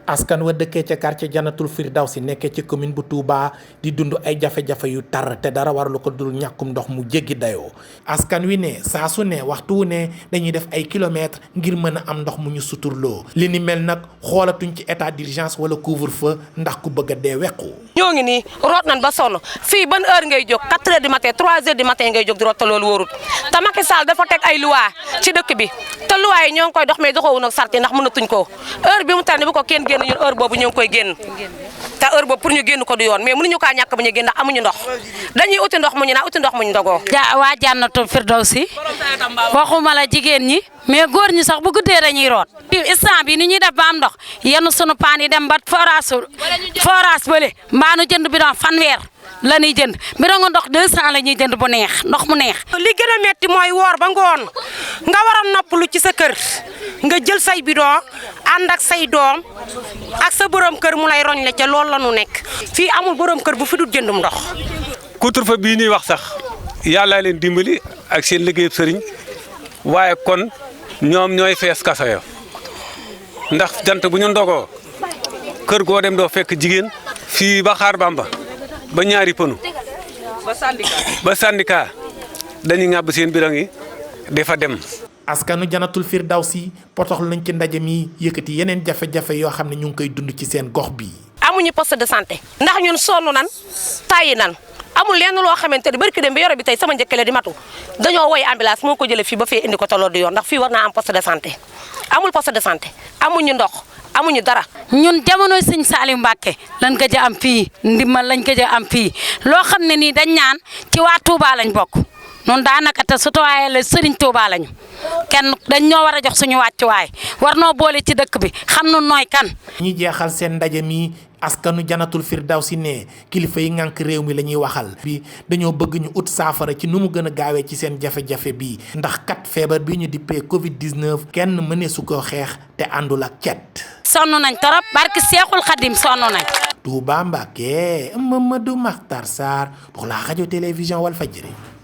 askan wa dëkkee ca quartier Jannatul Firdawsi nekkee ci commune bu Touba di dund ay jafe-jafe yu tar te dara waralu ko dul ñàkkum ndox mu jéggi dayoo askan wi ne saa su ne waxtu wu ne dañuy def ay kilomètres ngir mën a am ndox mu ñu suturloo li ni mel nag xoolatuñ ci état d'urgence wala couvre-feu ndax ku bëgg a dee wequ. ñoo ngi nii root nañ ba sonn fii ban heure ngay jóg 4 heures du matin 3 heures du matin ngay jóg di root te loolu wóorut te Macky Sall dafa teg ay loi ci dëkk bi te loi yi ñoo ngi koy dox mais doxewuñ ak sarti ndax mënatuñ ko heure bi mu tànn bu ko kenn génn ñun heure boobu ñoo ngi koy génn te heure boobu pour ñu génn ko du yoon mais mënuñu kaa ñàkk ba ñu génn ndax amuñu ndox dañuy uti ndox mu ñu naan uti ndox mu ñu ndogoo. waa Jannatul Firdawsi waxuma la jigéen ñi mais góor ñi sax bu guddee dañuy root instant bi ni ñuy def ba am ndox yenn sunu paan yi dem ba forage bële mbaa nu jënd bidon fanweer la ñuy jënd bidon nga ndox 200 la ñuy jënd bu neex ndox mu neex. li gën a metti mooy woor ba ngoon nga war a noppalu ci sa kër nga jël say bidon ànd ak say doom ak sa borom kër mu lay roñ la ca loolu la nu nekk fii amul borom kër bu fi dul jëndum ndox. couvre-feu bii ñuy wax sax yàlla leen dimbali ak seen liggéeyub sëriñ waaye kon ñoom ñooy fees kaso yo ndax jant bu ñu ndogoo kër goo dem doo fekk jigéen fii ba xaar Bamba ba ñaari pënu ba syndicat dañuy ŋàbb seen bidon yi dafa dem. askanu Jannatul Firdawsi potoxlu nañ ci ndaje mi yëkkati yeneen jafe-jafe yoo xam ne ñu ngi koy dund ci seen gox bi. amuñu poste de santé ndax ñun sonn nan tàyyi nan amul lenn loo xamante ne barki dem bi yore bi tey sama njëkkale di matu dañoo woy ambulance moo ko jëlee fii ba fee indi ko taloo du yoon ndax fii war naa am poste de santé amul poste de santé amuñu ndox amuñu dara. ñun jamonoy sëñ Saliou Mbacké lan gëj a am fii ndimbal lañ gëj a am fii loo xam ne nii dañ ñaan ci waa Touba lañ bokk noonu daanaka te surtout waaye la Serigne Touba lañu kenn dañ ñoo war a jox suñu wàccuwaay war noo boole ci dëkk bi xam nu nooy kan. ñi jeexal seen ndaje mi askanu Jannatul Firdawsi ne kilifa yi ngànk réew mi la ñuy waxal bi dañoo bëgg ñu ut saafara ci nu mu gën a gaawee ci seen jafe-jafe bi ndax kat feebar bi ñu dippee Covid-19 kenn mënee su ko xeex te àndul ak cet. sonn nañ torop barki Seexul Xadim sonn nañ. Touba Mbacké Mamadou Makhtar Sarr pour la radio télévision Walfadjri.